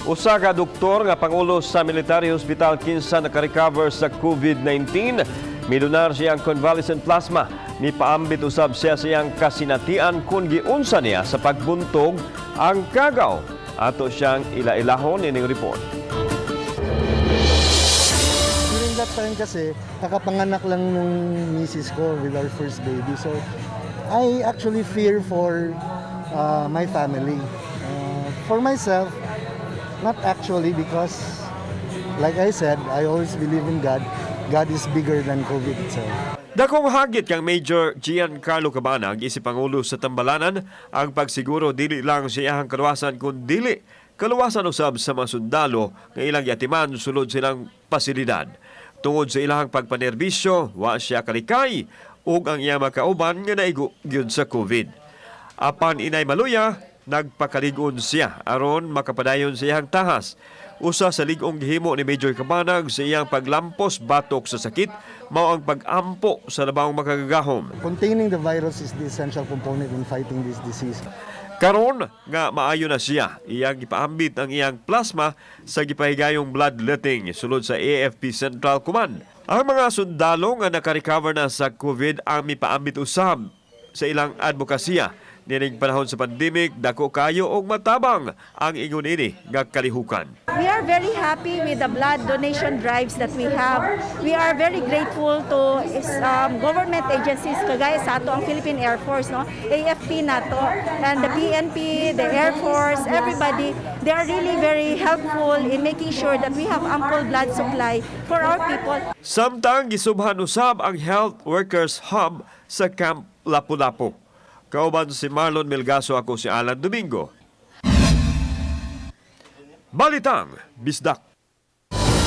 Usa ka doktor nga pangulo sa Military Hospital kinsa naka-recover sa COVID-19, midonar siyang convalescent plasma. Mipaambit usab siya sa iyang kasinatian kung giunsa niya sa pagbuntog ang kagaw. Ato siyang ila-ilahon ining report. During that time kasi, kakapanganak lang nung misis ko with our first baby. So, I actually fear for my family. For myself, not actually because, like I said, I always believe in God. God is bigger than COVID itself. Dakong hagit kang Major Giancarlo Cabanag isip pangulo sa Tambalanan ang pagsiguro dili lang sa iyang kaluwasan kun dili kaluwasan usab sa mga sundalo nga ilang giatiman sulod silang pasilidad. Tungod sa ilang pagpanerbisyo, wa siya kalikay ug ang iyang makauban nga naigo gyud sa COVID. Apan inay maluya, nagpakalig-on siya aron makapadayon sa iyang tahas. Usa sa lig-ong gihimo ni Major Cabanag sa iyang paglampos batok sa sakit mao ang pag-ampo sa labawng makagagahom. Containing the virus is the essential component in fighting this disease. Karon nga maayo na siya, iyang gipaambit ang iyang plasma sa gipahigayong bloodletting sulod sa AFP Central Command. Ang mga sundalo nga naka-recover na sa COVID ang mipaambit usab sa ilang advokasya. Niining panahon sa pandemic, dako kayo og matabang ang ingon ini nga kalihukan. We are very happy with the blood donation drives that we have. We are very grateful to government agencies kagaya sa ato ang Philippine Air Force, no? AFP nato, and the PNP, the Air Force, everybody. They are really very helpful in making sure that we have ample blood supply for our people. Samtang gisubhan usab ang Health Workers Hub sa Camp Lapu-Lapu. Kauban si Marlon Melgaso, ako si Alan Domingo. Balitang Bisdak.